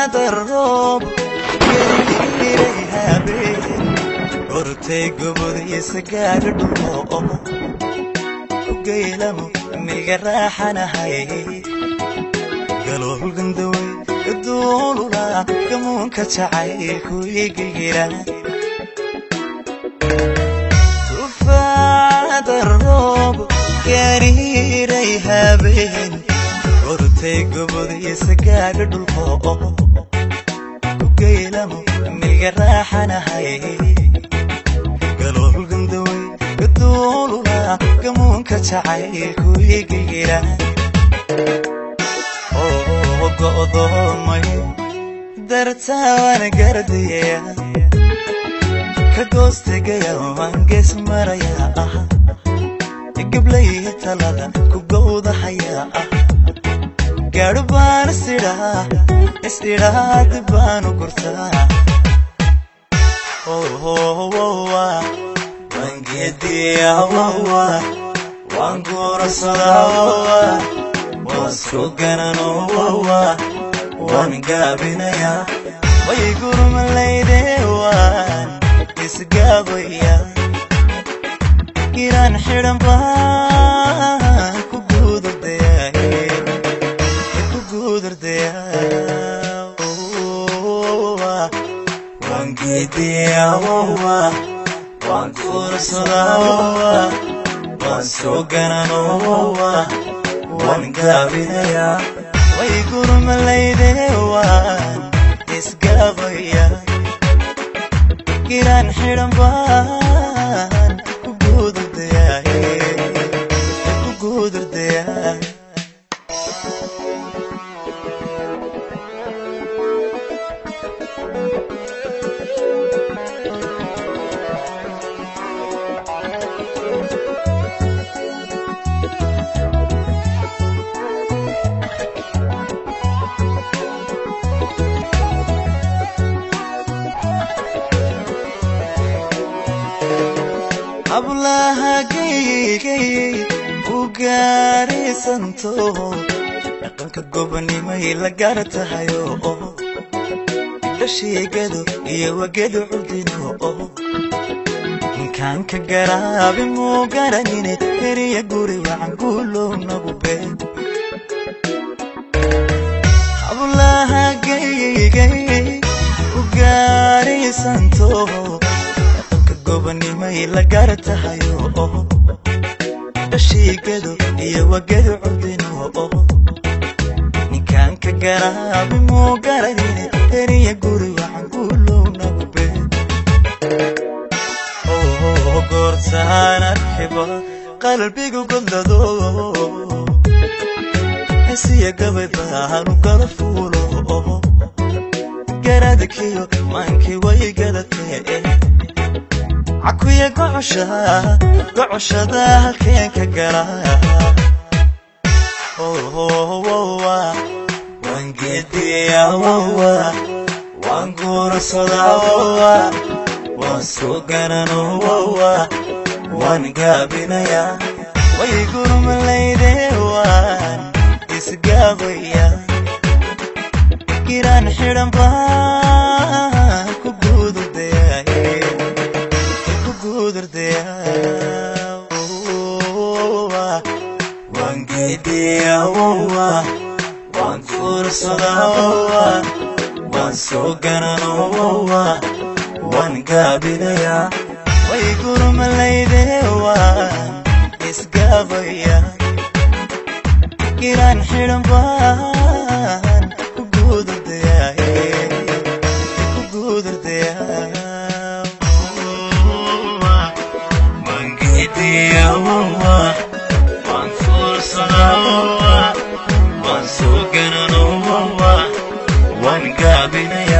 Tufaada roob gariiray habeen, gortay gobodiisa gaadha dhulko ugaylamo milga raaxanahay, galool gandawey duulula gamuunka jacaylku igilgila. Tufaada roob gariiray habeen, gortay gobodiisa gaadha dhulko ugaylamo milga raaxanahay, galool gandawey duulula gamuunka jacaylku igilgila. Oo go'doomay dartaan gardiyaya, ka goostegaya waan gees maraya ah, gablay talada ku gowdahaya ah, gaadho baan isidhaa isidhaa dib baanu gurtaa. Waan geediyaa, waan guursadaa, waan soo ganano, waan gaabinayaa, way gurmalayde, waan isgaabaya, giraan xidhan baan ku guudardaya, ku guudardaya. Waan geediyaa, waan guursadaa, waan soo ganano, waan gaabinayaa, way gurmalayde, waan isgaabaya, giraan xidhan baan ku guudardaya, ku guudardaya. Hablaha gaygay u gaaraysanto, dhaqanka gobonimay la gaar tahayo, dhashiigado iyo wagadu curdino, ninkaan ka garaabi muu garanine, heriya guri wacan guulow nagu be. Hablaha gaygay u gaaraysanto, dhaqanka gobonimay la gaar tahayo, dhashiigado iyo wagadu curdino, ninkaan ka garaabi muu garanine, heriya guri wacan guulow nagu be. Goortaan arkiba qalbigu godlado, hesiya gabay baanu gala fuulo, garadkiyo maankii way gadatee, cakuya gocosha gocoshada halkeen ka gala. Waan geediyaa, waan guursadaa, waan soo ganano, waan gaabinayaa, way gurmalayde, waan isgaabaya, giraan xidhan baan ku guudardaya, ku guudardaya. Waan geediyaa, waan guursadaa, waan soo ganano, waan gaabinayaa, way gurmalayde, waan isgaabaya, giraan xidhan baan ku guudardaya, ku guudardaya. Waan geediyaa, waan guursadaa, waan soo ganano, waan gaabinayaa.